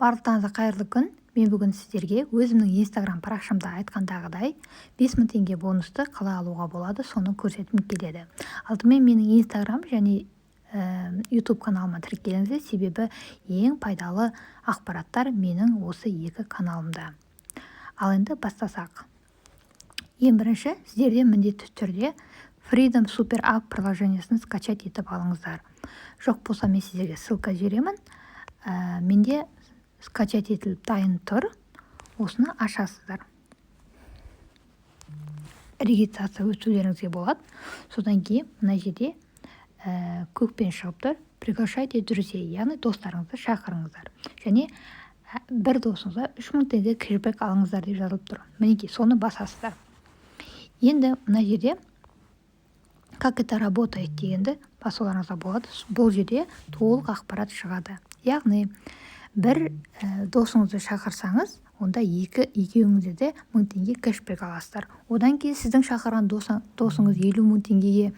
Барлықтарыңызға қайырлы күн. Мен бүгін сіздерге өзімнің Инстаграм парақшамда айтқандағыдай 5000 теңге бонусты қалай алуға болады, соны көрсеткім келеді. Алдымен менің Инстаграм және YouTube каналыма тіркеліңіздер, себебі ең пайдалы ақпараттар менің осы екі каналымда. Ал енді бастасақ. Ең бірінші, сіздерде міндетті түрде Freedom Super App приложениесін скачать етіп алыңыздар. Жоқ болса, мен сіздерге ссылка жіберемін. Менде скачать етіліп дайын тұр. Осыны ашасыздар. Регистрация өтулеріңізге болады. Содан кейін мына жерде көкпен шығып тұр: «Приглашайте друзей», яғни достарыңызды шақырыңыздар және бір досыңызға 3000 теңге кэшбэк алыңыздар деп жазылып тұр. Мінекей, соны басасыздар. Енді мына жерде «Как это работает» дегенді басуларыңызға болады. Бұл жерде толық ақпарат шығады, яғни бір досыңызды шақырсаңыз, онда екеуіңізде де 1000 теңге кэшбэк аласыздар. Одан кейін сіздің шақырған досыңыз 50 000 теңгеге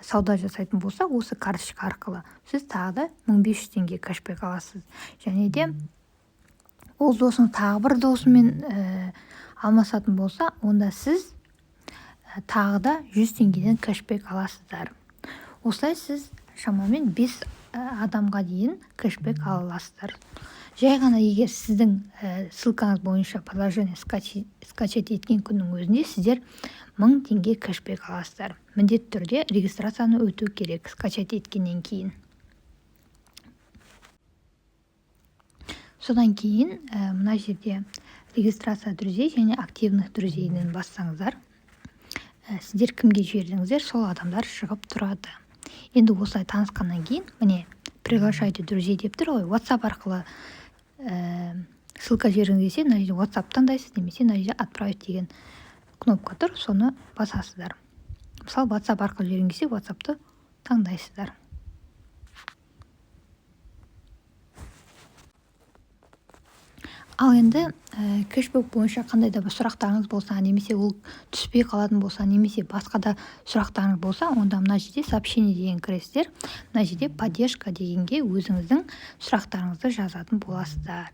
сауда жасайтын болса, осы карточка арқылы сіз тағы да 1500 теңге кэшбэк аласыз. Және де ол досыңыз тағы бір досымен алмасатын болса, онда сіз тағы да 100 теңгеден кэшбэк аласыздар. Осылай сіз шамамен 5 адамға дейін кэшбэк ала аласыздар. Жай ғана егер сіздің ссылкаңыз бойынша приложение скачать еткен күннің өзінде сіздер 1000 теңге кэшбэк аласыздар. Міндетті түрде регистрацияны өту керек скачать еткеннен кейін. Содан кейін мына жерде «Регистрация друзей» және «Активных друзей» ден бассаңыздар, сіздер кімге жібердіңіздер, сол адамдар шығып тұрады. Енді осылай танысқаннан кейін, міне, «Приглашайте друзей» деп тұр ғой. WhatsApp арқылы ссылка жібергіңіз келсе, мына жерде WhatsApp таңдайсыз немесе мына жерде «Отправить» деген кнопка тұр, соны басасыздар. Мысалы, WhatsApp арқылы жібергіңіз келсе, WhatsAppты таңдайсыздар. Ал енді кэшбэк бойынша қандай да бір сұрақтарыңыз болса немесе ол түспей қалатын болса немесе басқа да сұрақтарыңыз болса, онда мына жерде «Сообщение» деген кіресіздер. Мына жерде «Поддержка» дегенге өзіңіздің сұрақтарыңызды жазатын боласыздар.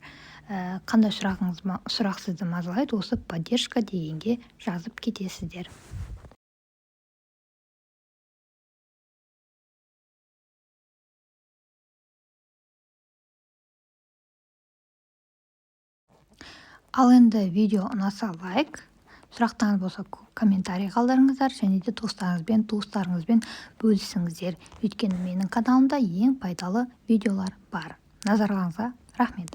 Қандай сұрағыңыз, сұрақ сізді мазалайды, осы «Поддержка» дегенге жазып кетесіздер. Ал енді видео ұнаса, лайк, сұрақтарыңыз болса, комментарий қалдырыңыздар және де достарыңызбен, туыстарыңызбен бөлісіңіздер, өйткені менің каналымда ең пайдалы видеолар бар. Назарларыңызға рахмет.